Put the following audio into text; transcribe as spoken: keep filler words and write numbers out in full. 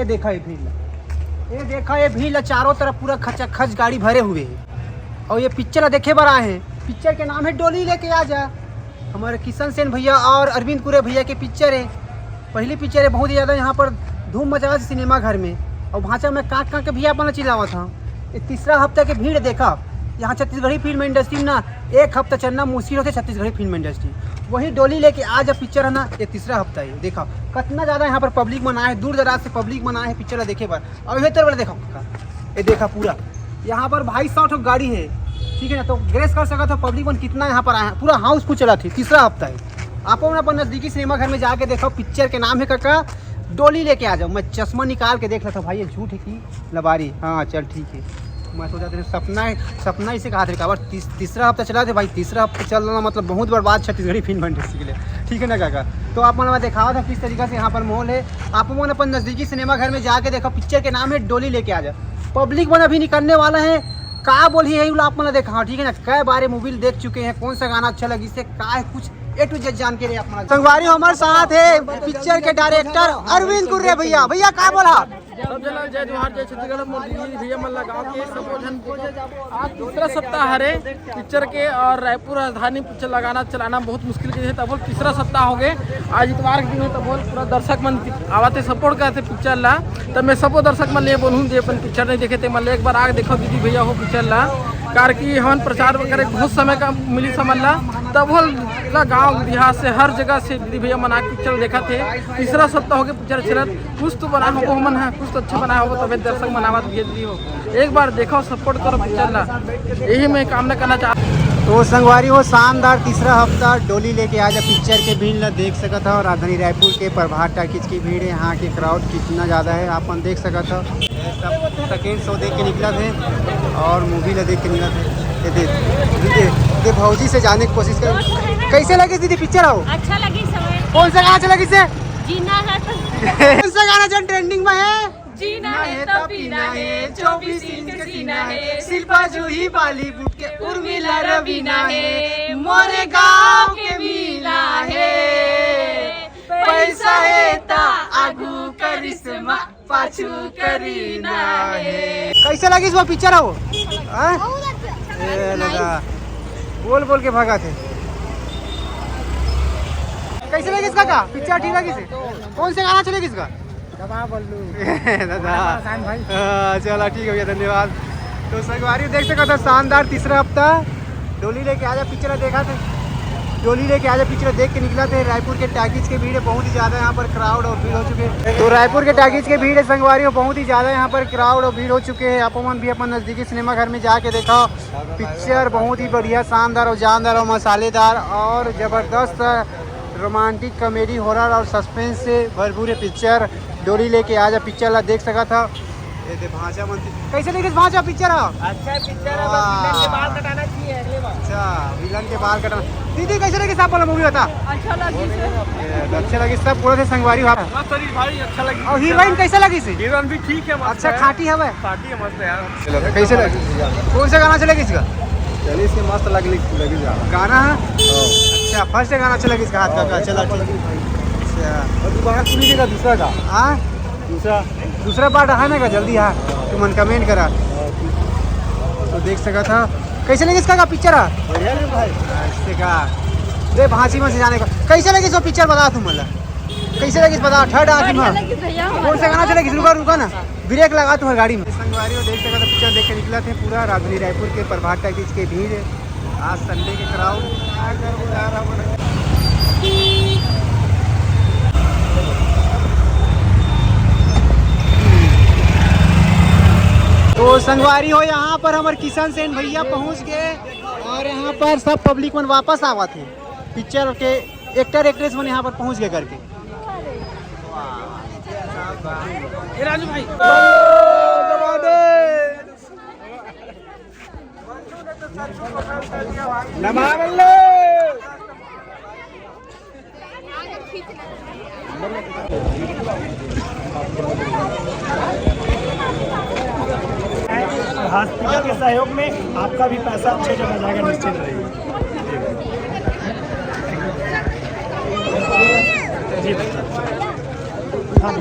ये देखा ये भीड़ ला, ये देखा ये भीड़ ला, चारों तरफ पूरा खचाखच गाड़ी भरे हुए है। और ये पिक्चर ला देखे बर आए हैं। पिक्चर के नाम है डोली लेके आ जा। हमारे किशन सेन भैया और अरविंद कुरे भैया के पिक्चर है, पहली पिक्चर है। बहुत ही ज़्यादा यहाँ पर धूम मचा है सिनेमा घर में। और भांचा मैं काट काट के भैया अपना चिल्लावा था। ये तीसरा हफ्ता के भीड़ देखा, यहाँ छत्तीसगढ़ी फिल्म इंडस्ट्री में ना एक हफ्ता चलना मुश्किल होते छत्तीसगढ़ी फिल्म इंडस्ट्री। वही डोली लेके आ जा पिक्चर है ना, ये तीसरा हफ्ता है। देखा कितना ज़्यादा यहाँ पर पब्लिक मन आए, दूर दराज से पब्लिक मन आए है पिक्चर ला देखे बर। और ये तोर वाला देखा, ये देखा पूरा यहाँ पर भाई सौ ठो गाड़ी है, ठीक है ना। तो ग्रेस कर सकत हो पब्लिक मन कितना यहाँ पर आया है, पूरा हाउसफुल चला थी। तीसरा हफ्ता है, आप अपन नजदीकी सिनेमा घर में जाके देखो। पिक्चर के नाम है काका डोली लेके आ जाओ। मैं चश्मा निकाल के देख लेता हूँ भाई, ये झूठ है कि लबारी? हाँ चल ठीक है। मैं सोचा था सपना है, सपना इसे कहा था। काबर तीस, तीसरा हफ्ता चला था भाई, तीसरा हफ्ता चल रहा मतलब बहुत बड़ बात छत्तीसगढ़ी फिल्म इंडस्ट्री के लिए, ठीक है ना काका? तो आप मन मैं दिखावा था किस तरीका से यहाँ पर माहौल है। आप मन अपन नजदीकी सिनेमा घर में जाके देखो, पिक्चर के नाम है डोली लेके आ जा। पब्लिक मन अभी निकलने वाला है, का बोली है आप मन देखा, हाँ, ठीक है ना? कै बारे मूवी देख चुके हैं, कौन सा गाना अच्छा लगी से का है, कुछ ए टू जेड जान के रहे आप मन। संगवारी हमारे साथ है पिक्चर के डायरेक्टर अरविंद कुर्रे भैया। भैया का बोला? सब जना जय जोहार, जय छत्तीसगढ़। मोर दीदी भैया मन ला गाँव के सबो झन आज तीसरा सप्ताह हरे पिक्चर के और रायपुर राजधानी पिक्चर लगाना चलाना बहुत मुश्किल के है। तब बोल तीसरा सप्ताह हो गए, आज इतवार के दिन है। तब बोल पूरा दर्शक मन आवत है, सपोर्ट करत है पिक्चर ला। तब मैं सबो दर्शक मन ले बोलूँ जे अपन पिक्चर नहीं देखे ते मन ले एक बार आके देखो दीदी भैया हो पिक्चर ला, कार की हमन प्रचार करे बहुत समय का मिली समझ ला। तब बोल पूरा गाँव देहात से हर जगह से दीदी भैया मन आके पिक्चर देखत है। तीसरा सप्ताह हो गए पिक्चर चलत, कुछ तो बना होबो हमन ह, कुछ तो अच्छा बना होबो, तबे दर्शक मन आवत भी हो। एक बार देखो, सपोर्ट करो पिक्चर ला, यही मैं कामना करना चाहता। तो संगवारी हो, शानदार तीसरा हफ्ता डोली लेके आ जा पिक्चर के भीड़ ला देख सकत हो। राजधानी रायपुर के प्रभात टाकीज की भीड़ है, यहाँ के क्राउड कितना ज़्यादा है आप मन देख सकत हो। सब सेकेंड शो देख के निकला थे और मूवी ला देख के निकला थे। ये दे, दीदी, दे भौजी से जाने की कोशिश कर। कैसे लगे दीदी पिक्चर आओ? अच्छा लगी समय। कौन सा गाना अच्छा लगी से? जीना है तो कौन सा गाना जो ट्रेंडिंग में है? जीना है तो पीना है, चौबीस इंच सीना है, शिल्पा जूही बॉलीवुड के उर्मिला रवीना है, मोरे गांव के मीना है, पैसा है ता आगू करिश्मा, पाछू करीना है। कैसे लगिस वो पिक्चर हो? हाँ? बहुत अच्छा। ए दादा, बोल बोल के भगा थे। कैसे लगिस काका? पिक्चर ठीक लगिस? कौन से गाना चले किसका? दबा बल्लू। दादा। आसान भाई। हाँ, चला ठीक है भैया, धन्यवाद। तो संगवारी देख सकत हो, शानदार तीसरा हफ्ता डोली लेके आजा पिक्चर देखा थे। डोली लेके आजा पिक्चर देख के निकला थे। रायपुर के टाकीज के भीड़ है बहुत ही ज़्यादा, यहाँ पर क्राउड और भीड़ हो चुके हैं। तो रायपुर के टाकीज के भीड़ है संगवारी हो, बहुत ही ज़्यादा यहाँ पर क्राउड और भीड़ हो चुके हैं। आप मन भी अपन नज़दीकी सिनेमा घर में जाके देखो, पिक्चर बहुत ही बढ़िया, शानदार और जानदार और मसालेदार और ज़बरदस्त रोमांटिक कॉमेडी, हॉरर और सस्पेंस से भरपूर है पिक्चर। डोली लेके आजा पिक्चर ला देख सकत हो। ये दे भांचा मन कैसे लगिस भांचा पिक्चर हा? अच्छा पिक्चर है, बस विलन के बाल कटाना चाहिए अगले बार। अच्छा, विलन के बाल कटाना। दीदी कैसे लगिस आप वाला मूवी बता? अच्छा लगिस। ये अच्छा लगिस, सब पूरा से संगवारी हो आप। हाँ सर, भाई अच्छा लगिस। और हीरोइन कैसे लगिस? हीरोइन भी ठीक है, मस्त अच्छा है। खाटी हवे। खाटी है, मस्त है यार। कैसे लगे? कौन सा गाना अच्छा लगे इसका? चलिए, इसके मस्त लग, लग, लगी जा। गाना है? हाँ। अच्छा, फर्स्ट गाना अच्छा लगे इसका हाथ का, हाँ, का? चला, ठीक। अच्छा। और दोबारा सुन लीजिएगा दूसरा का। हाँ? दूसरा। दूसरा पार्ट है ना का? जल्दी हाँ, तुम मन कमेंट करा। हाँ, ठीक। तो देख सका था। कैसे लगे इसका का पिक्चर है? बढ़िया है भाई। इससे का? दे भांची में से जाने का। कैसे लगे इसको पिक्चर बता तुम मतलब? कैसे लगिस बता, थर्ड आदमी बढ़िया हाँ। लगिस भैया, कौन सा गाना चला? रुका, रुका ना, ब्रेक लगा तुम्हारी गाड़ी में। संगवारी हो देख सकत हो, पिक्चर देख के निकला थे पूरा राजधानी रायपुर के प्रभात टाकीज के भीड़। आज संडे के क्राउड। तो संगवारी हो, यहाँ पर हमारे किशन सेन भैया पहुँच गए और यहाँ पर सब पब्लिक मन वापस आवा थे। पिक्चर के एक्टर एक्ट्रेस मन यहाँ पर पहुँच गए करके। ए राजू भाई। हॉस्पिटल के सहयोग में आपका भी पैसा अच्छे जगह जाएगा, निश्चित रहिए। जी। हाँ जी।